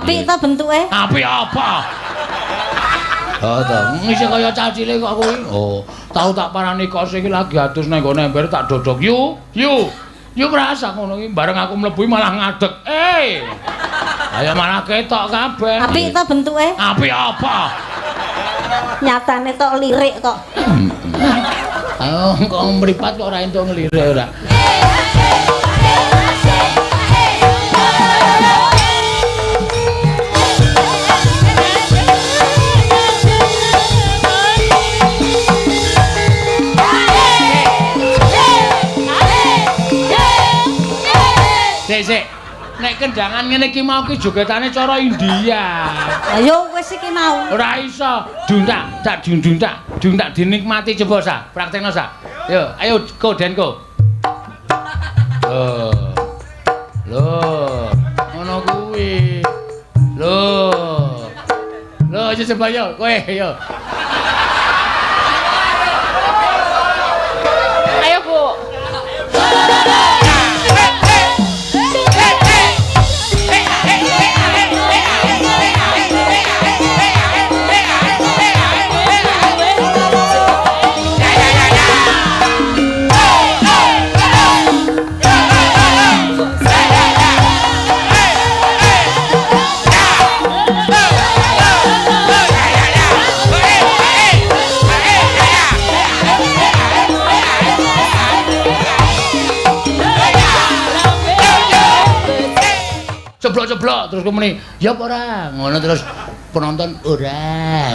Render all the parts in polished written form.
Apik ta bentuke? Apik apa? Oh to, ngisi kaya cah cilik kok kuwi. Oh, tau tak parani kos iki lagi adus nang nggone ember tak dodok. Yu, yu. Yu merasa ngono iki bareng aku mlebu malah ngadeg. Eh. Ayo malah ketok kabeh. Apik ta bentuke? Apik apa? Nyatane tok lirik kok. Ayo kok mripat kok ora entuk nglirik ora. Sik sik. Nek kendangan ngene iki mau ki jogetane cara India. Ayo wis iki mau. Ora iso. Duntak, tak dunduntak, duntak dinikmati coba sa. Praktekno sa. Yo, ayo ko denko. Lho. Lho, ngono kuwi. Lho. Lho, aja coba yo, kowe yo. Ayo, Bu. Ceblok-ceblok terus muni, "Ya apa ora?" Ngono terus penonton ora.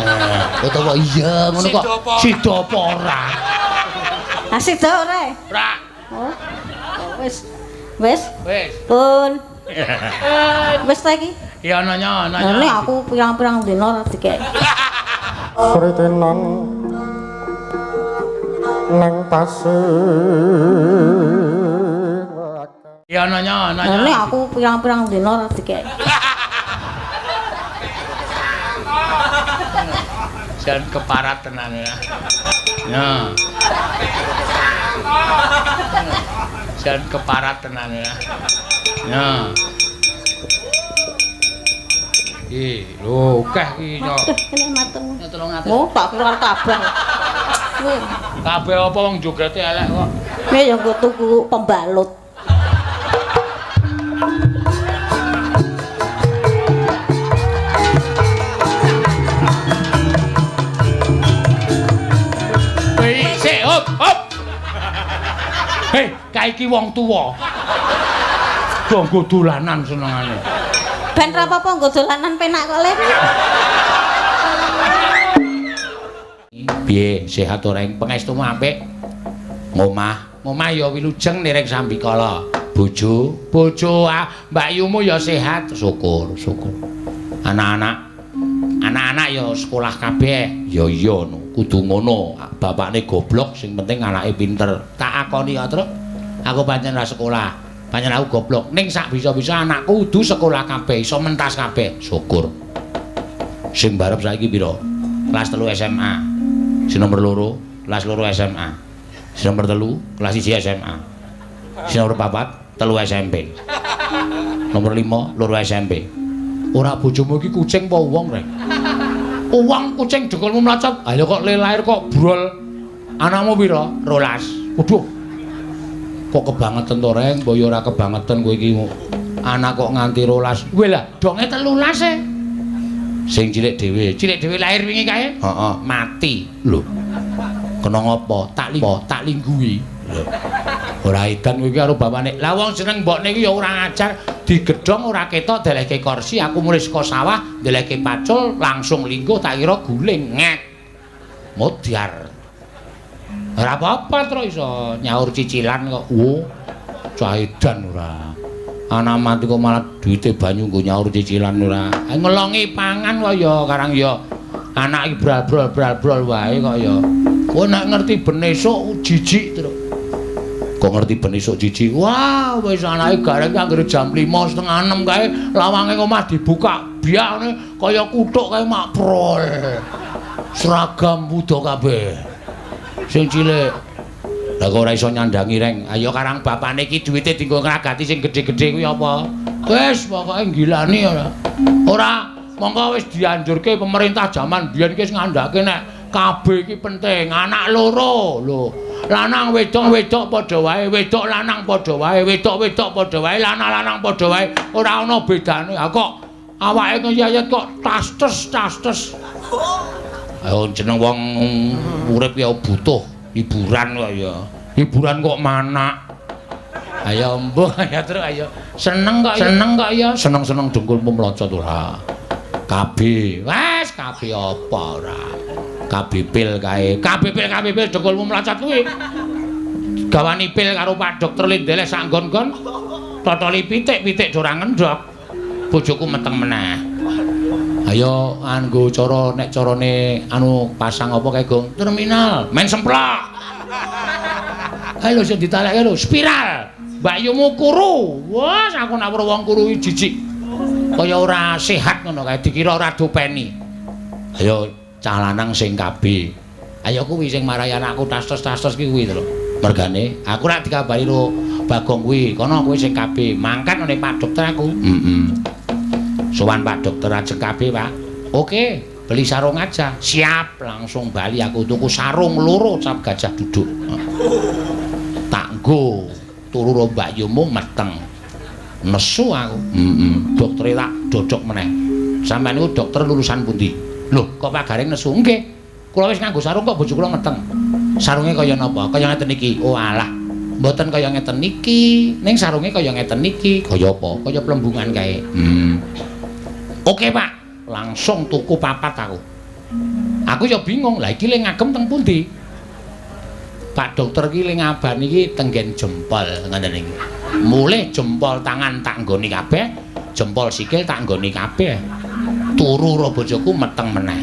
Utawa iya ngono kok. Sida apa ora? Ah sida ora? Ora. Oh. Wis. Wis. Wis. Pun. Wis ta iki? Ya ana nya, ana nya. Lah aku pirang-pirang dina ora dikek. Kritenan nang pasir. Ya ana nya, ana nya. Lah aku pirang-pirang dina ora dikek. Jan keparat tenan ya. Ya. Jan keparat tenan ya. Ya. Iki lho akeh iki yo. Kene mateng. 300. Oh, tak keluar kabeh. Kabeh apa wong jogete elek kok. Nek yo nggo tuku pembalut. Sik, hop, hop. Hei, kae iki wong tuwa. Do nggo dolanan senengane. Ben ra apa-apa nggo dolanan penak kok, Le. Piye, sehat ora ing pangestumu apik? Ngomah, ngomah ya wilujeng niring sambikala. Bojo, bojo ah, mbakyumu ya sehat, syukur, syukur. Anak-anak, anak-anak ya sekolah kabeh. Ya iya no, kudu ngono. Bapakne goblok, sing penting anake pinter. Tak akoni ya, Truk. Aku pancen ora sekolah. Pancen aku goblok. Ning sak bisa-bisa anakku kudu sekolah kabeh, iso mentas kabeh. Syukur. Sing barep saiki pira? Kelas 3 SMA. Sing nomor 2, kelas 2 SMA. Sing nomor 3, kelas 1 SMA. Sing nomor 4, 3 SMP. Nomor 5, 2 SMP. Ora bojomu iki kucing apa wong, Rek? Wong kucing dekulmu mlacot. Ayo kok le lahir kok brol. Anakmu pira? 12. Waduh. Kok kebangetan to, Reng? Mbok ya ora kebangetan kowe iki. Anak kok nganti 12. Weh lah, donge 13 e. Sing cilik dhewe. Cilik dhewe lahir wingi kae? Heeh, mati. Lho. Kena ngopo? Tak tak lingguhi. Lho. Ora edan kowe iki karo bapakne. Lah wong jeneng mbokne iki ya ora ngajar, digedhong ora ketok delehke kursi, aku mulih saka sawah, delehke pacul, langsung lingguh tak kira guling ngek. Modyar. Ora apa-apa tro iso nyaur cicilan kok. Wo, cah edan ora. Anak mati kok malah duwite banyu nggo nyaur cicilan ora. Ngelongi pangan kok ya karang ya. Anak iki bral-brol wae kok ya. Kowe nek ngerti ben esuk jijik tro. Kok ngerti ben esuk jijik. Wah, wis anake gareng anggere jam 5:30 kae lawange omah dibuka biak ngene kaya kuthuk kae makprol. Seragam wuda kabeh. Sing cilik. Lah kok ora iso nyandangi, Reng. Ayo karang bapane iki duwite dienggo ngragati sing gedhe-gedhe kuwi apa? Wis pokoke gilani ora. Ora mongko wis dianjurke pemerintah jaman biyen ki wis ngandhake nek KB iki penting, anak loro lho. Lanang wedok wedok padha wae, wedok lanang padha wae, wedok wedok padha wae, lanang-lanang padha wae, ora ana bedane. Ha kok awake ngeyayet kok tas-tes. Ayo jeneng wong urip ya butuh hiburan kok ya. Hiburan kok manak. Ayo mbuh ya terus ayo. Seneng kok seneng kok ya. Seneng-seneng dengkulmu mlocot ora. KB. Wes KB apa ora? KB pil kae. KB pil dengkulmu mlocot kuwi. Gawani pil karo Pak Dokter Lindele sak nggon-nggon. Totoli pitik-pitik ora ngendhok. Bojoku meteng meneh. Ayo anggo cara nek carane anu pasang apa kae Gong? Terminal, main semplok. Ayo lho sing ditalekke lho, spiral. Mbakyumu kuru. Wah, aku nek weruh wong kuru iki jijik. Kaya ora sehat ngono kae, dikira ora dopeni. Ayo cah lanang sing KB. Ayo kuwi sing marai anakku tas-tas ki kuwi lho. Mergane aku nek dikabari ro Bagong kuwi, kono kuwi sing KB. Mangkat ngene Pak Dokter aku. Heeh. Sowan Pak Dokter ajeng KB, Pak. Oke, beli sarung aja. Siap, langsung bali aku tuku sarung loro cap gajah duduk. Tak nggo turu ro mbakyumu meteng. Nesu aku. Heeh. Doktere tak dodok meneh. Sampeyan niku dokter lulusan pundi? Lho, kok Pak Gareng nesu? Nggih. Kula wis nganggo sarung kok bojo kula meteng. Sarunge kaya napa? Kaya ngeten iki. Oh alah. Mboten kaya ngeten iki. Ning sarunge kaya ngeten iki. Kaya apa? Kaya plembungan kae. Oke, Pak. Langsung tuku papat aku. Aku ya bingung. Lah iki le ngagem teng pundi? Pak dokter iki le ngabani iki tenggen jempol ngoten iki. Mulih jempol tangan tak nggoni kabeh, jempol sikil tak nggoni kabeh. Turu ro bojoku meteng meneh.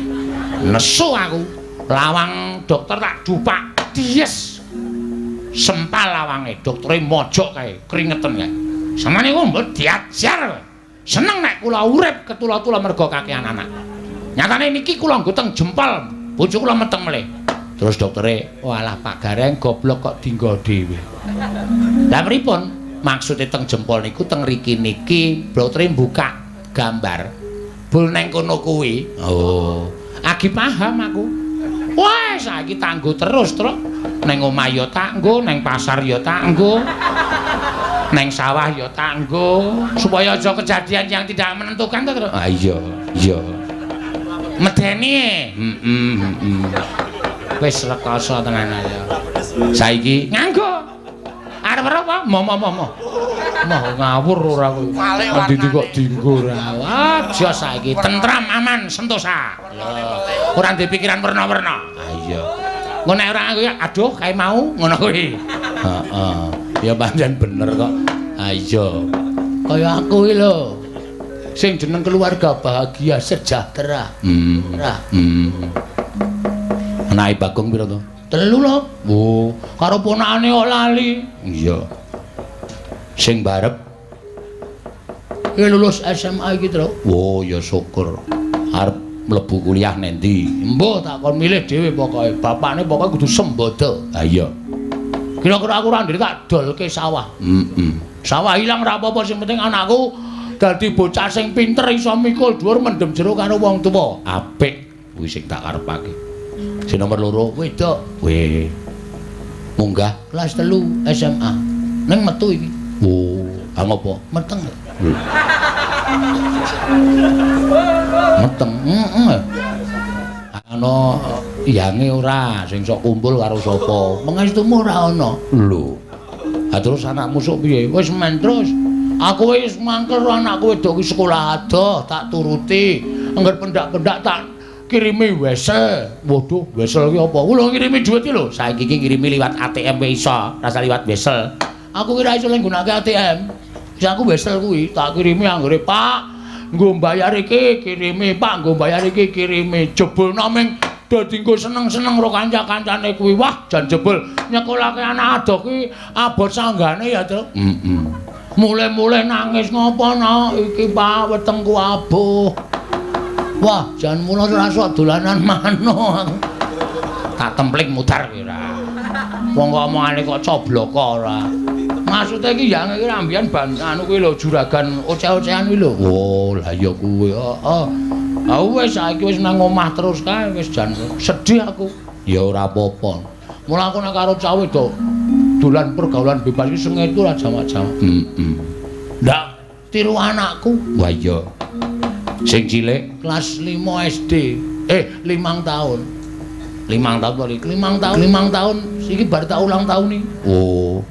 Nesu aku. Lawang dokter tak dupak. Dies. Sempal lawange, doktere mojok kae, kringeten kae. Samane niku mbok diajar. Seneng nek kula urip ketula-tula mergo kakean anak. Nyatane niki kula nggo teng jempol, bojo kula meteng melih. Terus doktere, walah Pak Gareng goblok kok dinggo dhewe. Lah pripun? Maksude teng jempol niku teng riki niki doktere buka gambar. Bul neng kono kuwi. Oh, agi paham aku. Wah, saiki tanggo terus, Truk. Neng omah ya tanggo, neng pasar ya tanggo. Neng sawah ya tanggo, supaya aja kejadian yang tidak menentukan to, Truk. Ah iya, iya. Medeni. Heeh, heeh. Wis rekoso tenan ayo. Saiki nganggo. Arep apa? Mo. Moh ngawur ora kowe. Endi kok dinggo ora. Aja saiki tentram aman sentosa. Ora ndek pikiran werna-werna. Ah iya. Engko nek ora nganggo ya aduh kae mau ngono kuwi. Heeh. Ya pancen bener kok. Ah iya. Kaya aku iki lho. Sing jeneng keluarga bahagia sejahtera. Anake Bagong pira to? 3 lho. Oh, karo ponakane kok lali. Iya. Sing barep iki lulus SMA iki, Truk. Oh, ya syukur. Arep mlebu kuliah nendi? Embuh tak kon milih dhewe pokoke. Bapakne pokoke kudu sembodo. Ha iya. Kira-kira aku ora ndek tak dolke sawah. Heeh. Sawah ilang ora apa-apa, sing penting anakku dadi bocah sing pinter iso mikul dhuwur mendem jero karo wong tuwa. Apik kuwi sing tak karepake. Sing nomor 2 wedok. Weh. Munggah kelas 3 SMA. Ning metu iki. Oh, ha ngopo? Meteng. Meteng. Heeh. Ana iyange ora sing sok kumpul karo sapa? Mengestumu ora ana. Lho. Ha terus anakmu sok piye? Wis men terus. Aku wis mangkel karo anakku wedok iki sekolah adoh, tak turuti. Angger pendak-pendak tak kirimi wesel. Waduh, wesel ki apa? Lho ngirimi dhuwit ki lho. Saiki iki ngirimi liwat ATM wae iso, rasa liwat wesel. Aku kira iso nggunakake ATM. Wis aku wesel kuwi, tak kirimi anggere Pak, nggo mbayar iki kirimi, Pak, nggo mbayar iki kirimi. Jebul naming dadi nggo seneng-seneng karo kanca-kancane kuwi. Wah, jan jebul nyekolake anak adoh kuwi abot sanggane ya, Truk. Heeh. Mulih-mulih nangis ngopo no? Iki Pak wetengku abuh. Wah, jan mula ora sok dolanan manuk. Tak templing mudar kuwi ora. Wong kok omongane kok cobloko ora. Maksude iki yang iki rambian ban anu kuwi lho juragan oceh-ocehan kuwi lho. Oh, lah ya kuwi. Heeh. Ah wis saiki wis nang omah terus kae wis jan sedih aku. Ya ora apa-apa. Mula aku nek karo cah wedok dolan pergaulan bebas iki sengit ora jamak-jamak. Heeh. Ndak tiru anakku. Wah iya. Sing cilik kelas 5 SD. 5 tahun. 5 tahun kali. 5 tahun. 5 tahun iki bar tak ulang tahun iki. Oh.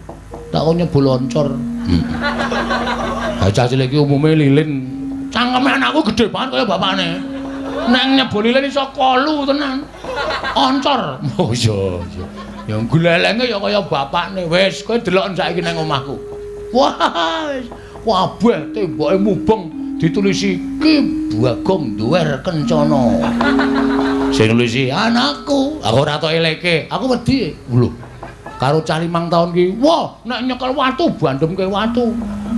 Tak kon nyebul oncor. Heeh. Cah cilik iki umume lilin. Cangkeme anakku gedhe banget kaya bapakne. Nek nyebul lilin iso kolu tenan. Oncor. Oh iya iya. Ya glelenge ya kaya bapakne. Wis kowe deloken saiki nang omahku. Wah wis kabeh temboke mubeng ditulisi Ki Bagong Duwer Kencana. Sing nulisi anakku. Aku ora tok eleke. Aku wedi. Lho. Karo cah 5 tahun ki, wah nek nyekel watu bandemke watu.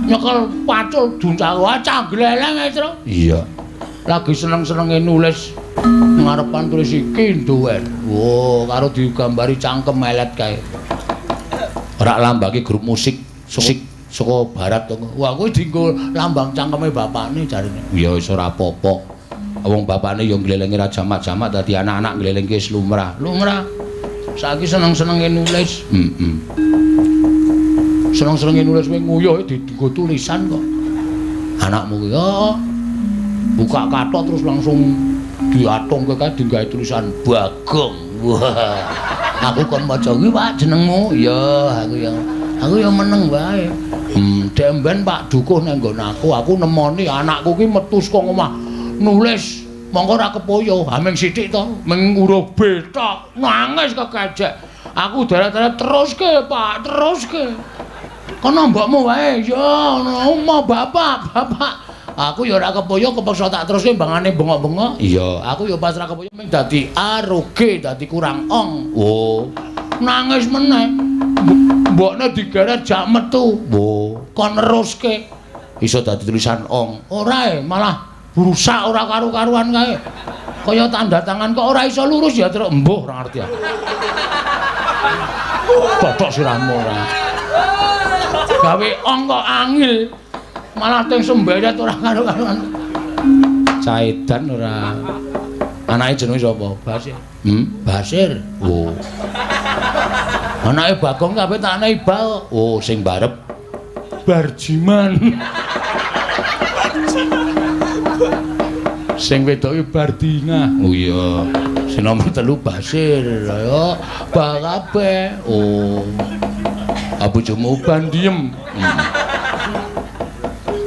Nyekel pacul duncak cah gleleng ae, Tru. Iya. Lagi seneng-senenge nulis ngarepan tulis iki Duwer. Wah, karo digambari cangkem melet kae. Ora lambake grup musik musik saka barat to. Wah, kuwi dienggo lambang cangkeme bapakne jarine. Ya wis ora apa-apa. Wong bapakne ya nglelengi ra jamak-jamak dadi anak-anak nglelengke wis lumrah. Lumrah. Saiki seneng-senenge nulis. Heeh. Seneng-senenge nulis kowe nguyuh dienggo tulisan kok. Anakmu kuwi ya buka kathok terus langsung diatungke kae digawe tulisan Bagong. Wah. Aku kon maca kuwi Pak jenengmu. Ya, aku ya meneng wae. Demben Pak Dukuh nang nggon aku nemoni anakku ki metu saka omah nulis. Mongko ora kepoyo, haming sithik to, ming huruf B tok, nangis kekejek. Aku darat-darat teruske, Pak, teruske. Kono mbokmu wae, ya ngono, omah bapak, bapak. Aku ya ora kepoyo, kepeksa tak teruske mbangane bengok-bengok. Iya, aku ya pas ora kepoyo ming dadi A, ro G, dadi kurang ong. Oh, nangis meneh. Mbokne digeret jak metu. Oh, kon neruske. Iso dadi tulisan ong. Ora e, malah rusak ora karu-karuan kae. Kaya tanda tangan kok ora iso lurus ya terus embuh ora ngerti aku. Totok sirahmu ora. Gawe ong kok angil. Malah teng semberet ora karu-karuan. Caedan ora. Anake jenenge sapa? Basir. Basir. Oh. Anake Bagong kabeh tak ane Ibal. Oh, sing barep Barjiman. Sing wedok iki Bardingah. Oh iya. Sing nomor 3 Basir. Ayo bal kabeh. Oh. Bojomu bandiem.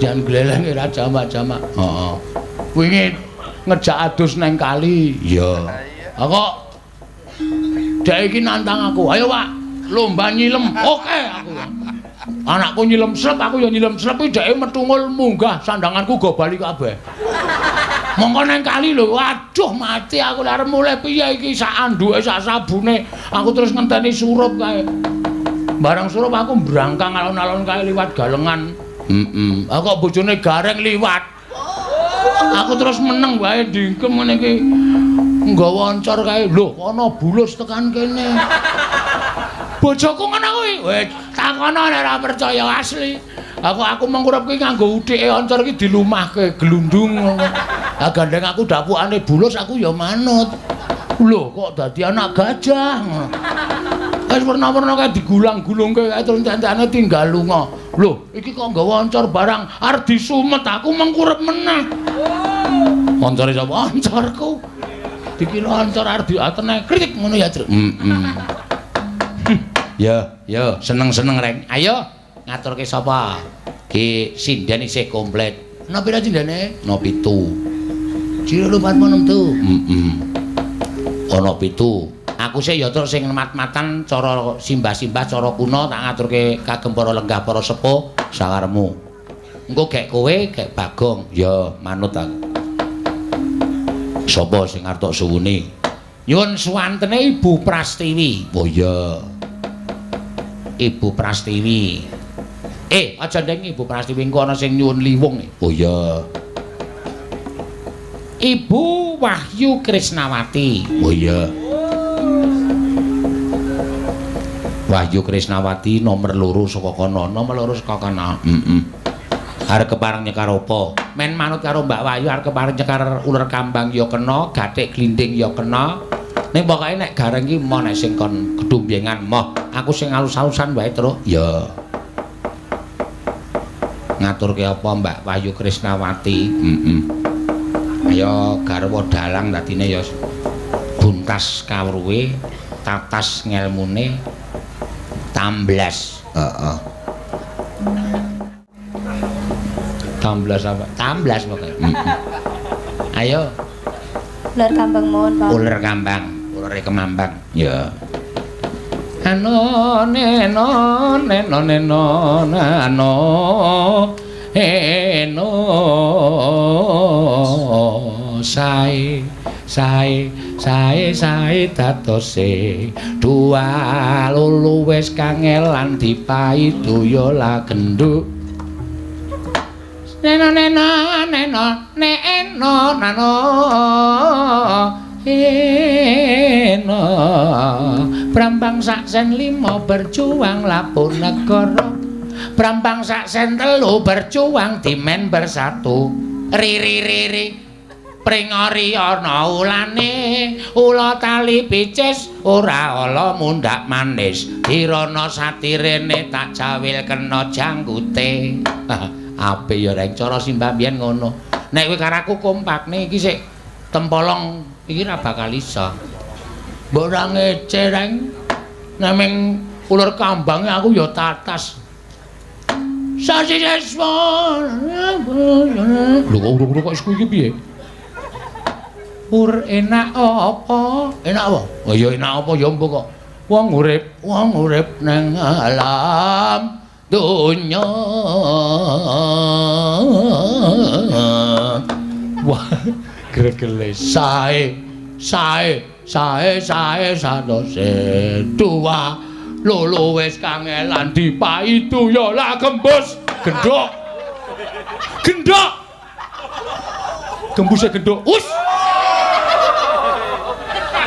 Jan gleleng ora jamak-jamak. Heeh. Wingi ngejak adus nang kali. Iya. Ha kok dek iki nantang aku. Ayo, Pak, lomba nyilem. Oke aku. Anakku nyilem slep, aku ya nyilem slep iki dheke metungul munggah sandanganku go bali kabeh. Mongko nang kali lho, waduh mati aku lha arep mulih piye iki sak anduke sak sabune. Aku terus ngenteni surup kae. Barang surup aku mbrangkang alon-alon kae liwat galengan. Heeh. Aku kok bojone Gareng liwat. Aku terus meneng wae dingkem ngene iki. Nggawa oncor kae. Lho, ana bulus tekan kene. Bojoku ngono kuwi. Wis takono nek ora percaya asli. Aku mengkurep kuwi nganggo uthike oncor iki dilumahke glundung ngono. Ha gandeng aku dapukane bulus aku ya manut. Lho kok dadi anak gajah ngono. Wis werna-werna kae digulang-gulungke kae terus entek-entekane tinggal lunga. Lho, iki kok nggawa oncor barang arep disumet aku mengkurep meneh. Oncore sapa? Oncorku. Dikira oncor arep diatene kritik ngono ya, Truk. Heeh. Ya, ya, seneng-seneng reng. Ayo ngaturke sapa? Ki sinden isih komplit. Ana pira sindene? Ana 7. Jiro 4 6 tu. Heeh. Ana 7. Aku sih ya terus sing mat-matan cara simbah-simbah cara kuno tak ngaturke kagem para lenggah para sepuh sakaremu. Engko gek kowe, gek Bagong. Ya, manut aku. Sapa sing arep tok suwuni? Nyuwun suwantene Ibu Prastiwi. Oh iya. Ibu Prastiwi. Aja ndeng Ibu Prastiwi engko ana sing nyuwun liwung. Oh iya. Ibu Wahyu Krisnawati. Oh iya. Wahyu Krisnawati nomor 2 saka kono, nomor 2 saka kono. Heeh. Arep kepareng nyekar apa? Men manut karo Mbak Wahyu arep kepareng nyekar uler kambang ya kena, gathik glinding ya kena. Ning pokoke nek gareng iki moh nek sing kon kedumbengan moh, aku sing alus-alusan wae, Truk. Ya. Ngaturke apa Mbak Wahyu Krisnawati? Heeh. Ayo garwa dalang dadine ya buntas kawruhe, tatas ngelmune, tamblas. Heeh. Tamblas apa? Tamblas pokoke. Heeh. Ayo. Uler kambang mawon, Pak. Uler kambang, ulere kemambang. Ya. Ano neno neno neno nano eno sae sae sae sae dadose dua lulu wis kangelan dipaidu ya la genduk. Neno neno neno neno nano eno Brambang sak sen 5 berjuang lapu negara, Brambang sak sen 3 berjuang dimen bersatu. Riri riri pringori ana ulane, ula tali picis ora ala mundhak manis, dirana satirene tak jawil kena janggute. Ape ya reng cara simbah biyen ngono. Nek kowe karo aku kompakne iki sik tempolong iki ora bakal iso. Mbok ora ngece reng. Nek ming uler kambange aku ya tatas. Sasi seswa. Lho kok urung-urung kok isku iki piye? Ur enak apa? Enak apa? Oh ya enak apa ya mbok kok. Wong urip nang alam donya. Wah, gregele sae sae sae sae sanose dua lolo wis kangelan dipaidu ya lah gembus gendhok gendhok gembuse gendhok us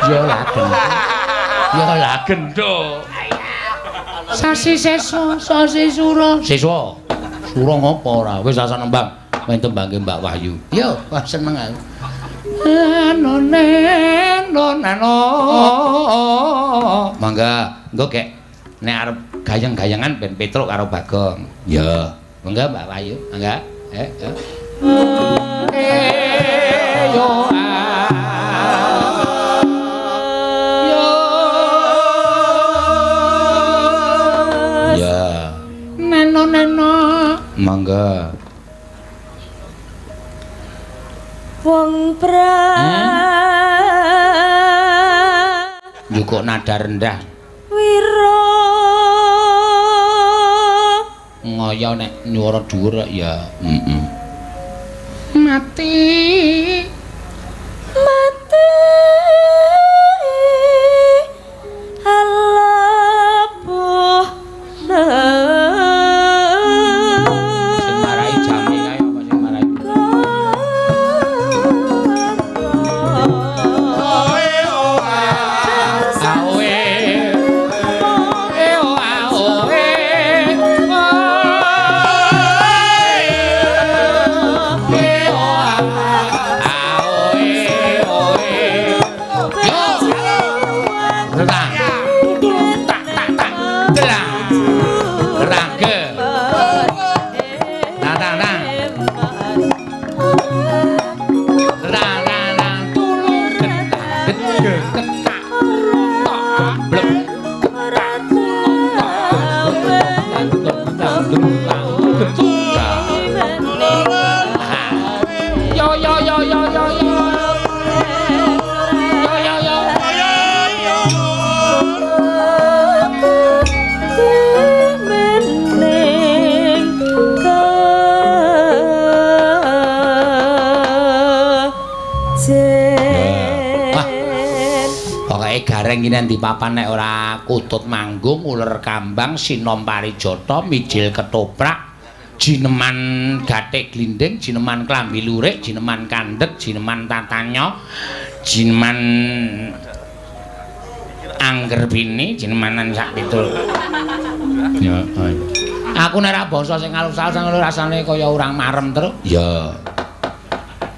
ya lah gendhok ya lah gendhok sasi seswa sasi sura seswa sura ngopo ora wis asa nembang main tembangke Mbak Wahyu. Yo, wah seneng aku. Ano neno nano. Mangga, engko gek nek arep gayeng-gayengan ben Petruk karo Bagong. Ya, mangga Mbak Wahyu, mangga. Yo. Yo. Ya. Neno neno. Mangga. Wong pra njukuk nada rendah wira ngoyo nek nyuwara dhuwur ya heeh mati mati alabuh sing marai jame kae apa sing marai Gareng iki nang papan nek ora kutut manggung, uler kambang, sinom parijata, mijil ketoprak, jineman gathik glinding, jineman klambi lurik, jineman kandhek, jineman tatanya, jineman Angger bini jenemanan sak pitul. Ya, aku nek ora basa sing alus-alus ngono rasane kaya urang marem terus. Ya.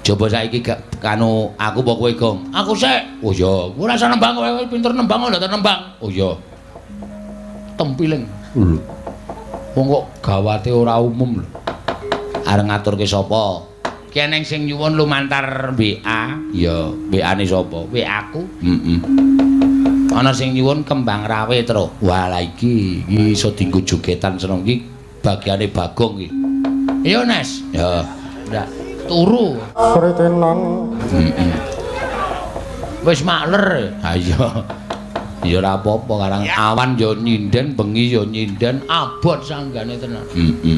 Coba saiki gak kanu aku apa kowe, Gong? Aku sik. Oh iya, kowe rasa nembang kowe pinter nembang kok nembang. Oh iya. Tempiling. Lho. Wong kok gawate ora umum lho. Arep ngaturke sapa? Ki eneng sing nyuwun lumantar WA. Ya, WA-ne sapa? WA aku. Heeh. Ana sing nyuwun kembang rawe, Tru. Wah, lah iki iki iso dienggo jogetan seneng iki bagiane Bagong iki. Iya, Nes. Ya. Ndak turu. Sritenan. Heeh. Wis makler. Ha iya. Ya ora apa-apa karang awan ya nyinden, bengi ya nyinden, abot sanggane tenan. Heeh.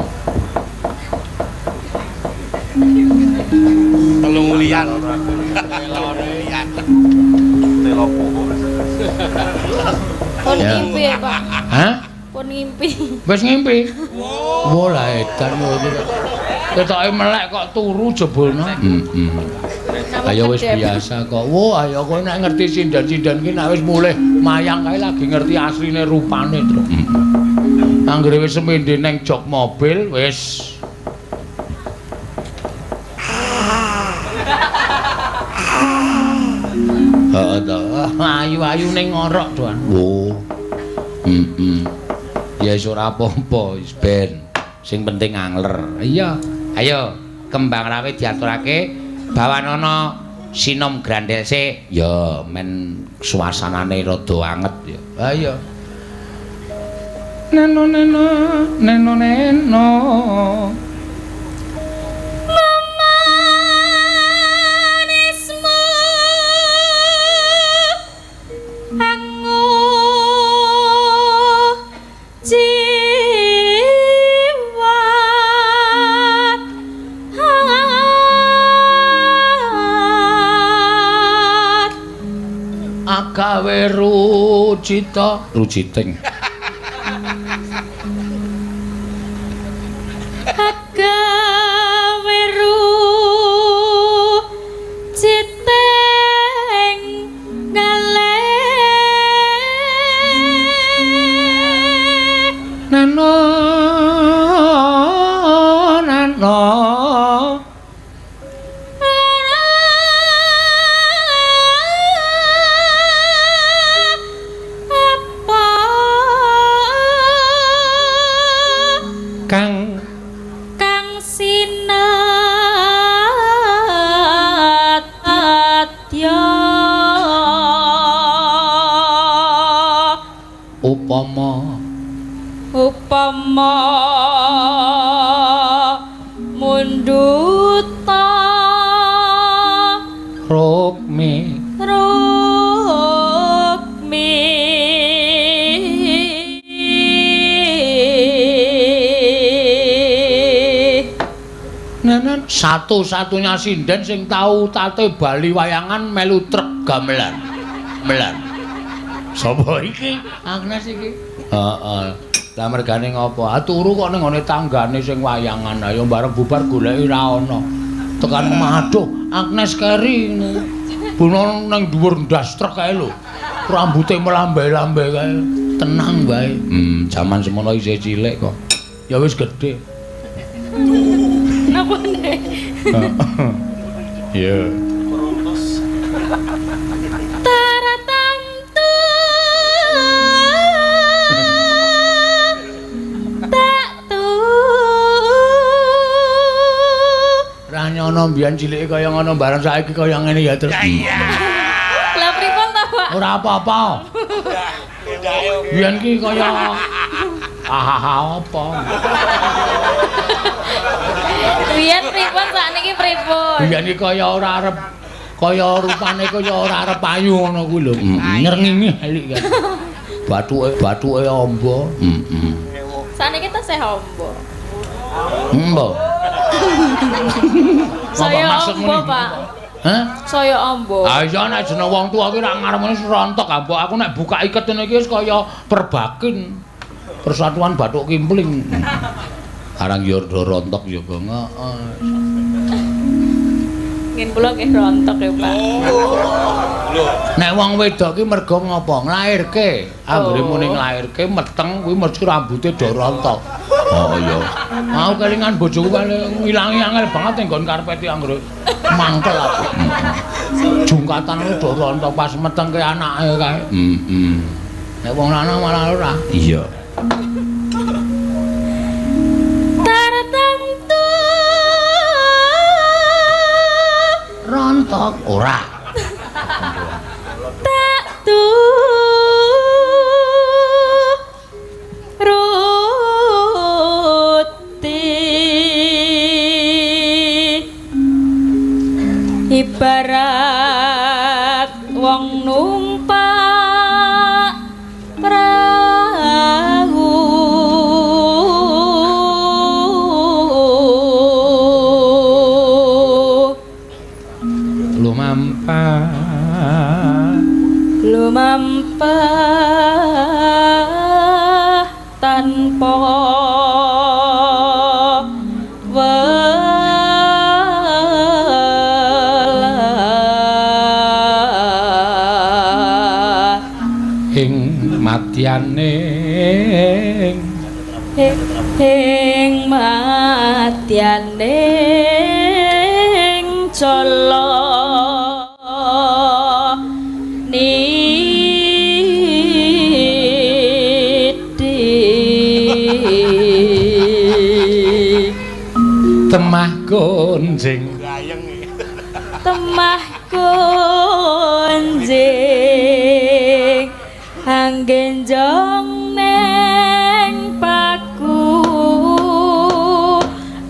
Telung liyan. Pun ngimpi ya, Pak. Hah? Pun ngimpi. Wis ngimpi. Wah, lah edan ngono. Ketoke melek kok turu jebulno. Heeh. Ayo wis biasa kok. Wah, ayo kowe nek ngerti sinden-sinden ki nek wis mulih mayang kae lagi ngerti asline rupane, Tru. Anggere wis semende neng jok mobil wis heeh to. Ayu-ayu ning ngorok, Tuan. Oh. Heeh. Ya wis ora apa-apa, wis ben. Sing penting angler. Iya. Ayo, kembang rawe diaturake bawanana sinom grandel sik. Ya, men suasanane rada anget ya. Ha iya. Neno neno neno neno. Agawe rucita ruciting agawe ruciting ngalih nano nano kang kang sinadya upama upama munduta rukmi rukmi. Nenen satu-satunya sinden sing tau tate bali wayangan melu truk gamelan. Melan. Sapa iki? Agnes iki. Heeh. Lah mergane ngopo? Ah turu kok ning ngone tanggane sing wayangan. Ayo bareng bubar goleki ra ana. Tekan omah aduh, Agnes keri ngene. Bono nang dhuwur ndas truk kae lho. Rambute melambai-lambai kae. Tenang wae. Jaman semono isih cilik kok. Ya wis gedhe. Napa nek? Iya. Taratamtu tak tu. Ra nyono mbiyen cilike kaya ngono bareng saiki kaya ngene ya terus. Lah pripun ta, Pak? Ora apa-apa. Biyen ki kaya hahaha apa. Biyen pripun sakniki pripun? Biyen ki kaya ora arep kaya rupane kaya ora arep payu ngono kuwi lho. Nyrengingi elik kan. Bathuke amba. Heeh. Sakniki tesih amba. Embo. Saya amba, Pak. Hah? Saya amba. Ah iya nek jeneng wong tuwa ki rak ngarep rontok ambok. Aku nek buka iket ngene iki wis kaya perbakin. Persatuan Bathuk Kimpling. Arang yo rontok yo Bang. Heeh. Ngin kula nggih rontok ya, Pak. Nek wong wedok ki mergo ngopo? Nglairke. Anggere muni nglairke meteng kuwi mesti rambute do rontok. Oh iya. Aku kelingan bojoku kale ngilangi angel banget ning nggon karpet anggere mangkel aku. Jungkatan do rontok pas metengke anake kae. Heeh. Nek wong lanang malah ora. Iya. Tartamtu rontok ora. Tak tu ruti ibarat wong numpak prahu lumampah lumampah tanpa welah ing matyaning ing matyaning cala niti temah gonjing temah gonjing anggenjong neng paku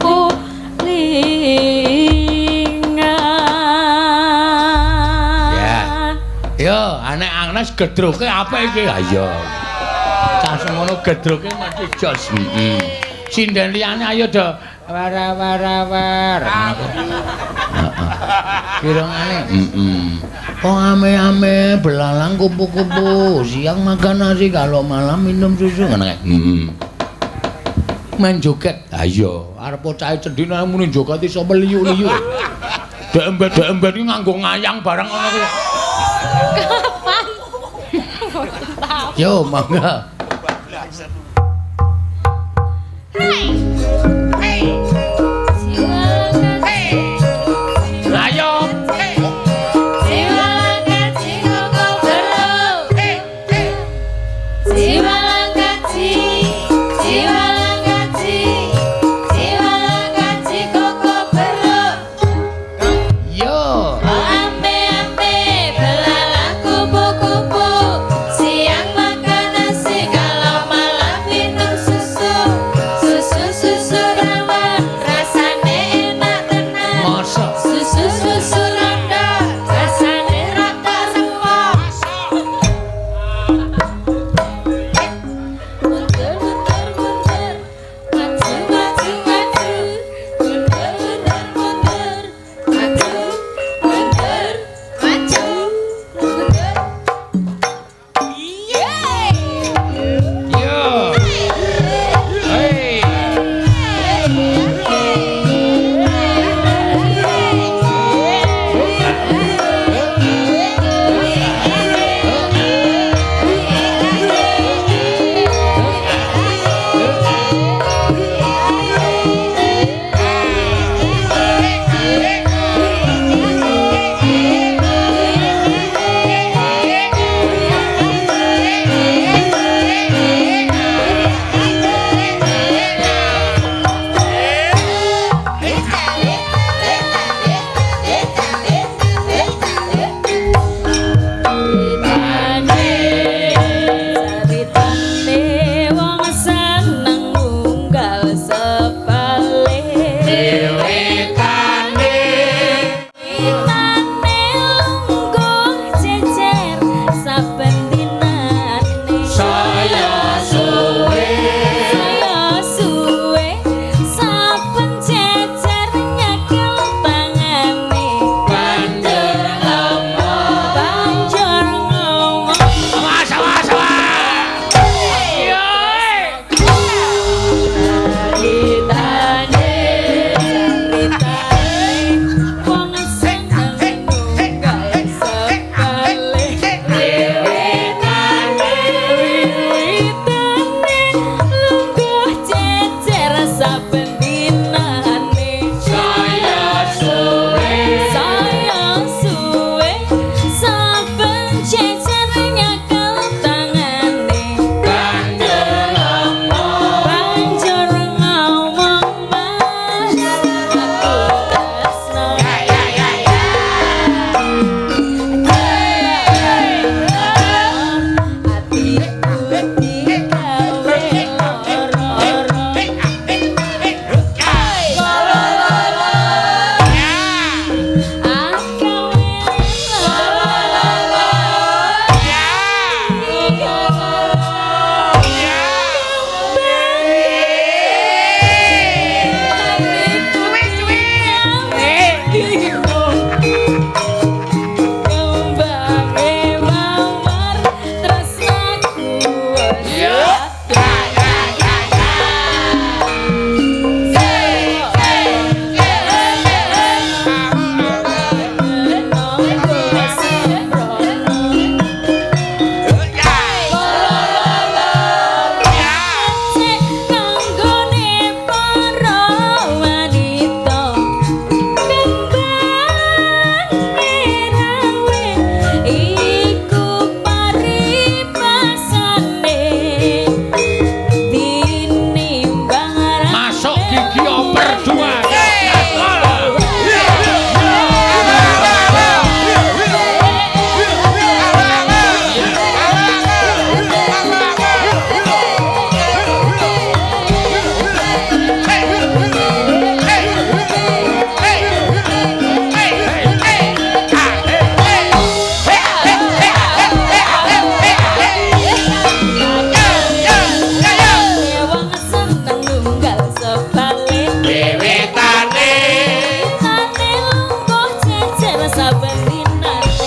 kulingan. Ya. Yo, anek Agnes gedroke apik iki. Ha iya. Cah semono gedroke mesti jos. Heeh. Sinden liyane ayo do war-war-war. Heeh. Kirangane heeh. Oh ame-ame belalang kupu-kupu, siang makan nasi kalau malam minum susu ngono kae. Heeh. Main joget. Ha iya, arep bocah cendhine muni joget iso meliuk-liuk. Dek embet-embet iki nganggo ngayang barang ngono kuwi. Kapan? Yo, mangga. Ayo. Yo. Ame-ame belalang kupu-kupu, siang makan nasi kalau malam minum susu. Susu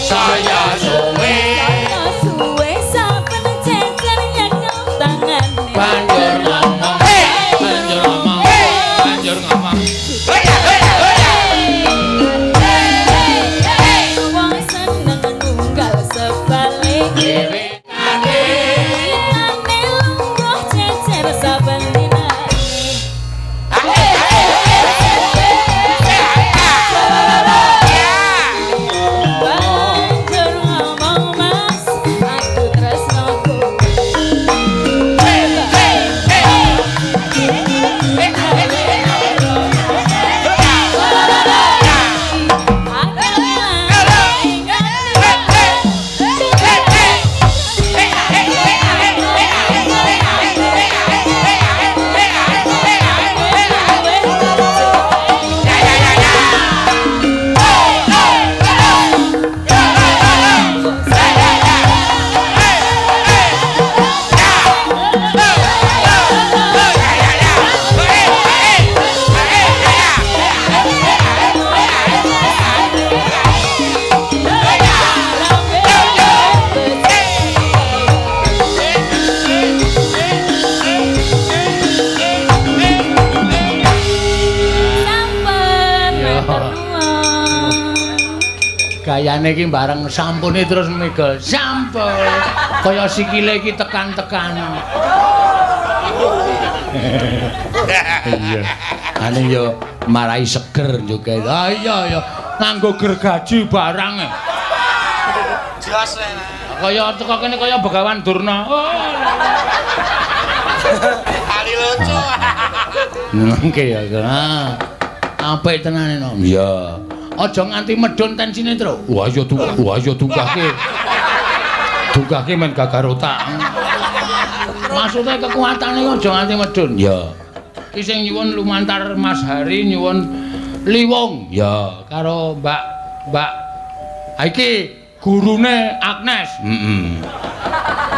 Saya suwe. Suwe saben cecer nyekel tangane. Banjur ngomong. Banjur ngomong. Banjur ngomong. Wong seneng nunggal sebalik. Wiwitane. Wiwitane lungguh cecer saben dinane. Banjur ngomong mas, aku tresno kowe. Sampun, Ya. matur nuwun. Gayane iki bareng sampune terus mega sampun. Kaya sikile iki tekan-tekan. Iya. Ane yo marai seger juga. Ah iya ya, nganggo gergaji barang. Jos. Kaya teko kene kaya Begawan Durna. Oh. Ali lucu. Nengke ya. Ah. Apik tenane no. Iya. Aja nganti medhun tensine, Tru. Wah iya tu, wah iya tunggahke. Tunggahke men gagar otak. Maksudnya kekuatane aja nganti medhun. Ya. Ki sing nyuwun lumantar Mas Hari nyuwun Liwung. Ya, karo Mbak Mbak. Ha iki gurune Agnes. Heeh.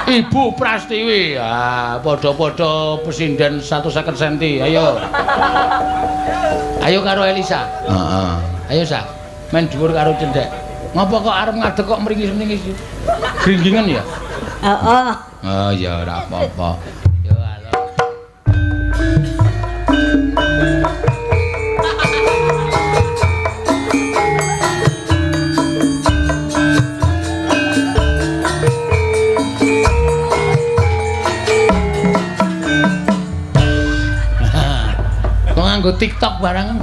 Ibu Prastiwi. Ah, padha-padha pesinden 150 cm. Ayo. Ayo karo Elisa. Heeh. Ayo Sa. Men dhuwur karo cendhek. Ngopo kok arep ngadeg kok mringis-mringis? Gringgingen ya? Heeh. Oh ya ora apa-apa. Yo halo. Kok nganggo TikTok barang?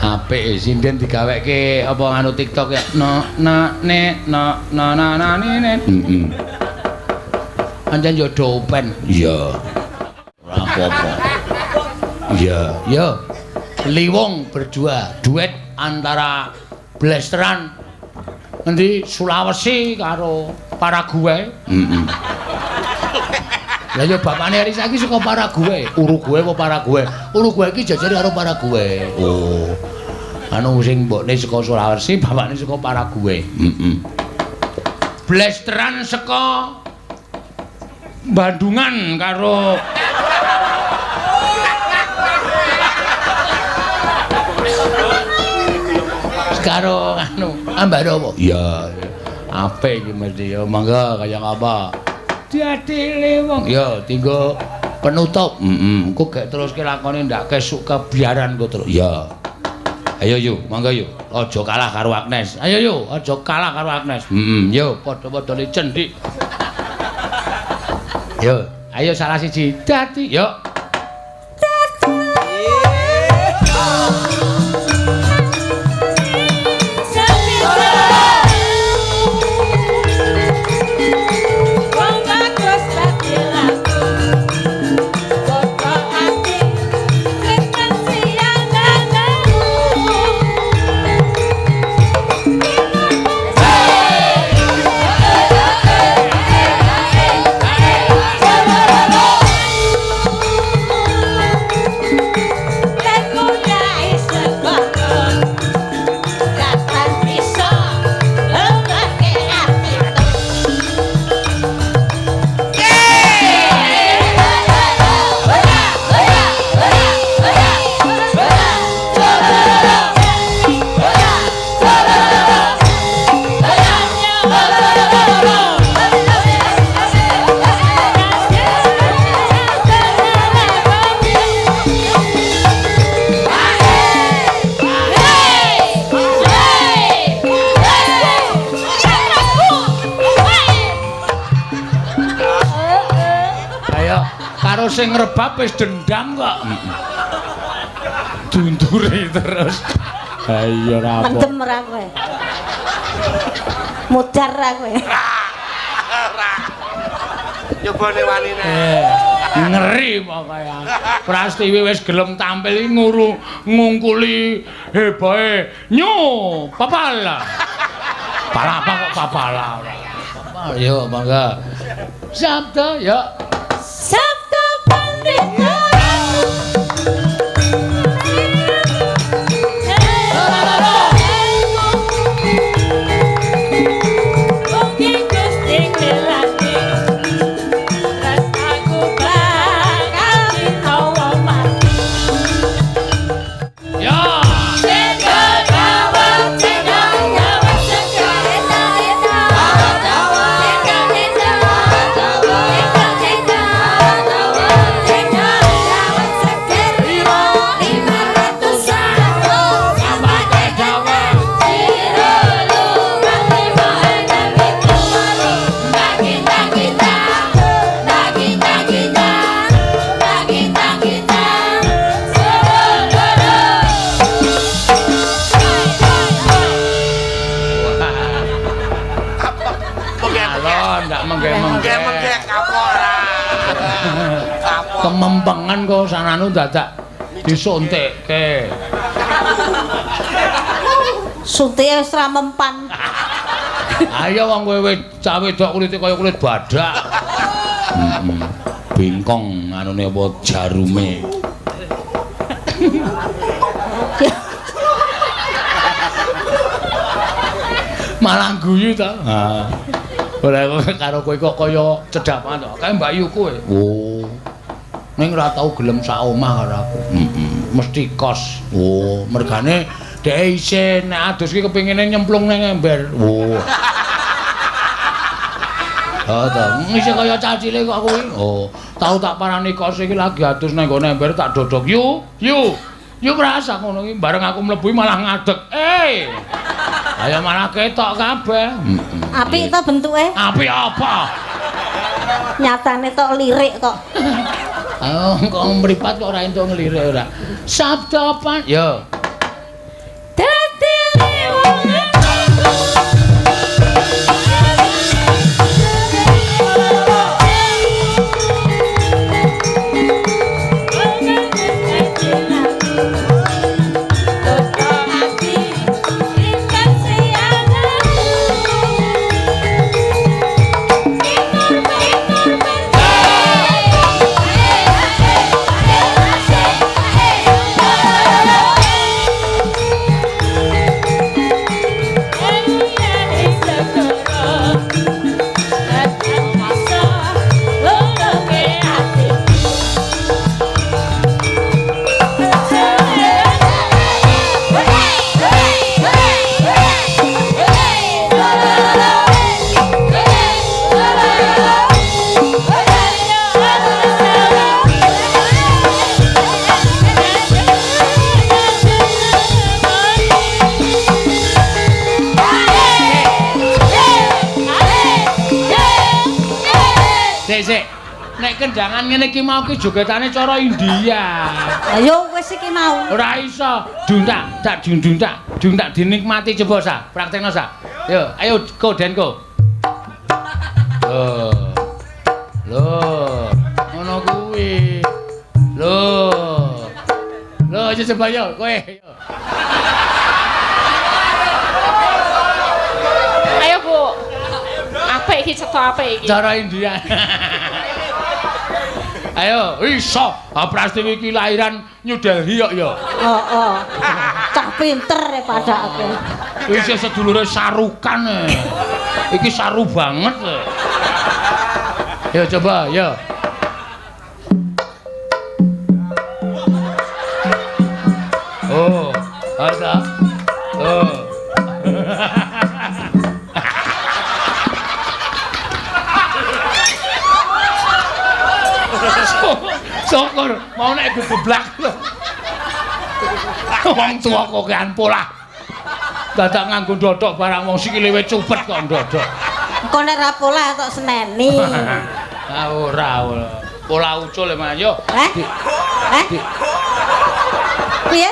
Apik sinden digaweke apa nganu TikTok ya. No na ne no na na na ne ne. Heeh. Pancen yo dopen. Iya. Ora apa-apa. Iya, yo. Liwung berdua, duet antara Blasteran ngendi Sulawesi karo Paraguay. Heeh. Lah yo bapakne Elisa iki saka Paraguay. Uruguay apa Paraguay? Uruguay iki jajare karo Paraguay. Oh. Anu sing mbokne saka Sulawesi, bapakne saka Paraguay. Heeh. Blasteran saka Bandungan karo karo anu Ambarawa. Iya. Apik iki mesti ya mangga kaya ngapa. Diadile wong. Ya tinggo penutup. Heeh. Engko gek teruske lakone ndak kesuk kebiaran kok terus. Ya. Ayo yo, mangga yo. Aja kalah karo Agnes. Ayo yo, aja kalah karo Agnes. Heeh, yo padha-padha cendik. Yo, ayo salah siji. Dadi, yo. Wong bagus dadi laku. Padha ati kreten siang dalu. Karo sing ngrebab wis dendam kok. Dundure terus. Ha iya ora apa. Mendem ora kowe. Mudar ra kowe. Ora. Nyobane wanine. Ngeri pokoke. Prastiwi wis gelem tampil iki nguru ngungkuli hebohe nyu papala. Palapa kok papala ora. Papal yo mangga. Sabda ya. Sabda pandita. Kemempengan kok sananu dadak disuntikke. Suntike wis ra mempan. Ayo wong kowe cah wedok kulite kaya kulit badak. Bingkong anune apa jarume. Malah guyu ta. Ha. Ora karo kowe kok kaya cedhak banget to. Kae Mbak Yu kowe. Oh. Ning ora tau gelem sak omah karo aku. Mesti kos. Oh, mergane dhek isin nek adus ki kepengine nyemplung nang ember. Oh. Ha ta, isih kaya cah cilik kok kuwi. Oh, tau tak parani kos iki lagi adus nang nggone ember tak dodok. Yu, yu. Yu merasa ngono iki bareng aku mlebu malah ngadeg. Eh. Ayo malah ketok kabeh. Apik to bentuke? Apik apa? Nyatane tok lirik kok. Oh, kok mripat kok ora entuk nglirik ora. Sabda apa? Yo. Dadi wong Sik. Nek kendangan ngene iki mau ki jogetane cara India. Ayo wis iki mau. Ora iso. Duntak, tak dunduntak, duntak dinikmati coba sa. Praktekno sa. Yo, ayo ko Denko. Lho. Lho, ngono kuwi. Lho. Lho, aja coba yo kowe. Ayo, Bu. Apik iki cetha apik iki. Cara India. Ayo, iso. Prastiwi iki lahiran New Delhi kok ya. Heeh. Cah pinter e padake. Isih sedulure sarukan. Iki saru banget. Yo coba, yo. Oh, ada. Oh. Syukur mau nek geblak lho. Wong tuwa kokean polah. Dadak nganggo ndodhok barang wong sikile wis cupet kok ndodhok. Engko nek ra polah kok seneni. Ah ora ora. Pola ucul emang yo. Eh? Eh? Piye?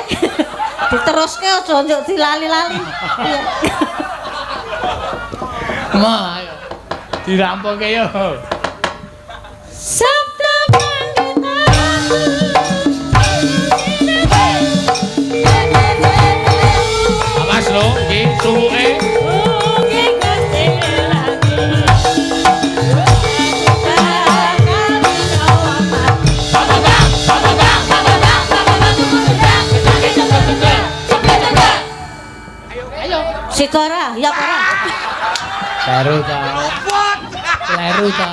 Diteruske aja njuk dilali-lali. Piye? Ma ayo. Dirampungke yo. Sabda Pandita. Awas lho iki suwuke. Sida ora? Ya ora? Kleru ta. Kleru ta.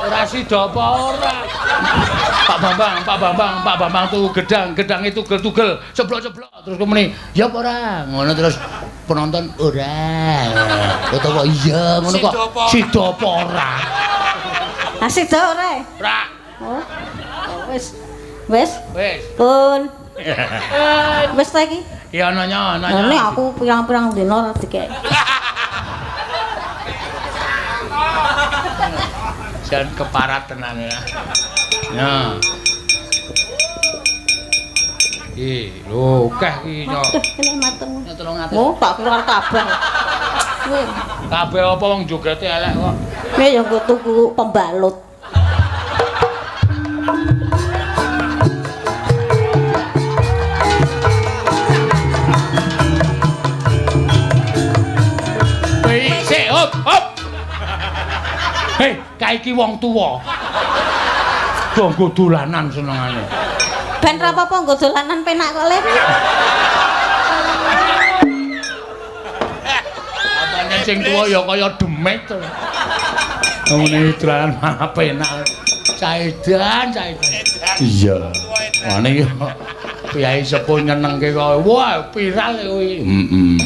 Ora sida apa ora. Pak Bambang, Pak Bambang, Pak Bambang tuh gedang, gedang itu tugel-tugel, ceblok-ceblok terus muni, "Ya apa ora?" Ngono terus penonton ora. Utawa iya ngono kok. Sida apa ora? Ah sida ora? Ora. Oh. Wis. Wis. Wis. Pun. Wis ta iki? Ya nanya, nanya. Ini aku pirang-pirang dina ora dikek. Jan keparat tenan ya. Ya. Iki lho akeh iki nyok. Kene matur. 300. Oh, tak kira kabeh. Kabeh apa wong jogete elek kok. Piye ya nggo tuku pembalut. Sik, hop, hop. Hei, kae iki wong tuwa. Do nggo dolanan senengane. Ben ra apa-apa nggo dolanan penak kok, Le. Apane sing tuwa ya kaya demit to. Ngene dolanan malah penak. Caedan, caedan. Iya. Ngene iki Kyai sepuh nyenengke kok. Wah, viral kuwi. Heeh.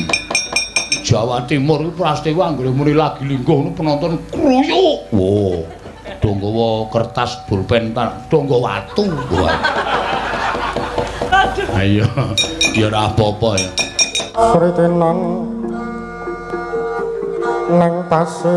Jawa Timur iki prastiwa anggere muni lagi lingguh ngono penonton kruyuk. Wo. Do nggawa kertas pulpen, do nggawa watu. Wah. Ayo, ya ora apa-apa ya. Sritenan nang pasir.